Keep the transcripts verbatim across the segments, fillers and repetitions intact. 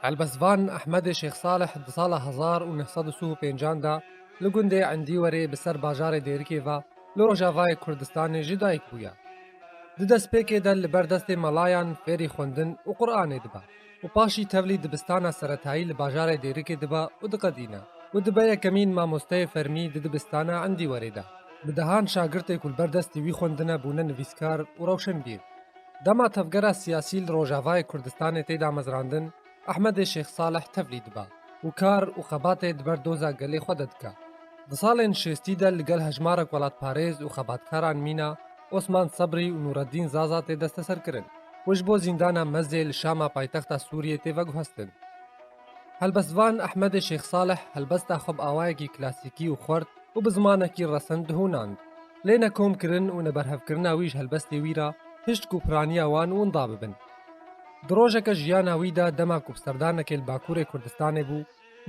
Helbestvan Ehmedê Şêx Salih di sala hezar û neh sed û sî û pêncan de li gundê Endîwerê bi ser bajarê Dêrikê ve li rojavayê Kurdistanê ji dayik bûye. Di destpêkê de li ber destê melayan fêrî xwendin û Quranê dibe û paşî tevlî dibistana seretayî li bajarê Dêrikê dibe û diqedîne û dibe yekemîn mamosteyê fermî di dibistana Endîwerê de. Bi dehan şagirtê ku li ber destê wî xwendine bûne nivîskar û rewşenbîr. Dema tevgera siyasî li rojavayê Kurdistanê tê damezrandin, Ehmedê Şêx Salih tevlî dibe û kar û xebatê di ber doza gelê xwe de dike. Di salên şêstî de li gel hejmarek welatparêz û xebatkaran mîna, Osman Sebrî û Nûreddîn Zaza tê desteserkirin û ji bo zîndana Mezê li Şama paytexta Sûriyê tê veguhestin. Helbestvan Ehmedê Şêx Salih helbesta xwe bi awayekî klasîkî û xwert û bi zimanekî resen dihûnand. Lê nekomkirin û neberhevkirina wî ji helbestê wî re hişt ku piraniya wan winda bibin. Di rojeke jiyana wî de dema ku bi serdanekê li Bakurê Kurdistanê bû,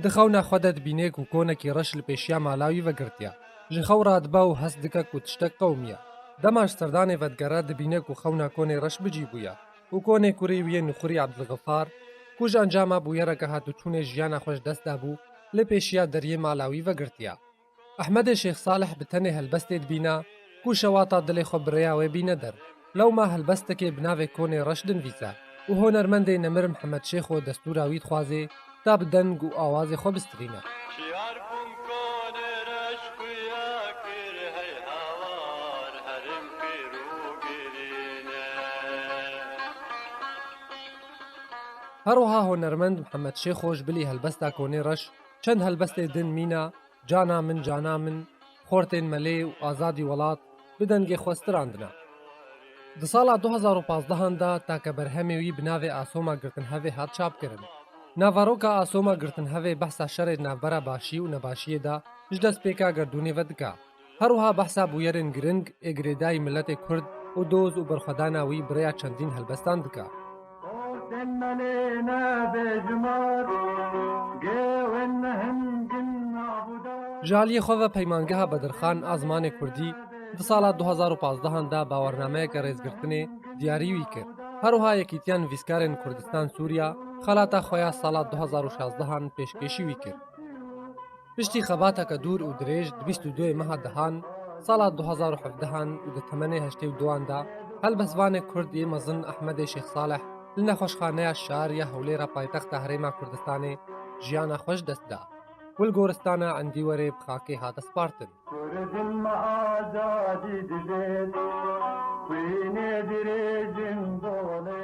di xewna xwe de dibîne ku konekî reş li pêşiya mala wî vegirtiye. Ji xew radibe û hest dike ku tiştek qewimiye. Dema ji serdanê vedigere dibîne ku xewna konê reş bi cî bûye û konê kurê wî yê Nixurî Ebdilxifar, ku ji encama bûyereke hatûçûnê jiyana xwe ji dest dabû, li pêşiya deriyê mala wî vegirtiye. Ehmedê Şêx Salih bi tenê helbestê dibîna ku şewata dilê xwe bi rêya wê bîne der. Lewma helbestekê bi navê Konê Reş dinivîse û hunermendê nemir Mihemed Şêxo destûra wî dixwaze ta bi deng û awazê xwe bistirîne. Çiyar bûn konê reş xuya kir, hey hawar herim pêr û girîne. Her wiha hunermend Mihemed Şêxo ji bilî helbesta Konê Reş çend helbestê din mîna, Cana min, cana min, Xortên Melê û Azadî Welat bi dengê xwe stirandine. Di sala du hezar û pazdehan de take berhemê wî bi navê Asoma Girtinhevê hat çapkirin. Naveroka Asoma Girtinhevê behsa şerê di navbera başî û nebaşiyê de ji destpêka gerdûnê ve dike. Her wiha behsa bûyerên giring ê girêdayî miletê Kurd û doz û berxwedana wî bi rêya çendîn helbestan dike. Ji aliyê xwe ve Peymangeha Bedirxan a Zimanê Kurdî di sala du hezar û pazdehan de bawernameyeke rêzgirtinê diyarî wî kir. Her wiha Yekîtiya Nivîskarên Kurdistan Sûriya xelata xwe ya sala du hezar û şazdehan pêşkêşî wî kir. Piştî xebateke dûr û dirêj di bîst û duyê meha dehan, sala du hezar û hevdehan û di temenê heştê û duan de, helbestvanê Kurd yê mezin Ehmedê Şêx Salih li nexweşxaneya Şar ya Hewlêra paytexta Herêma Kurdistanê jiyana xwe ji dest da û li goristana Endîwerê bi xakê hate spartin. Kurdin me azadî divêt, xwînê dirêjin dole.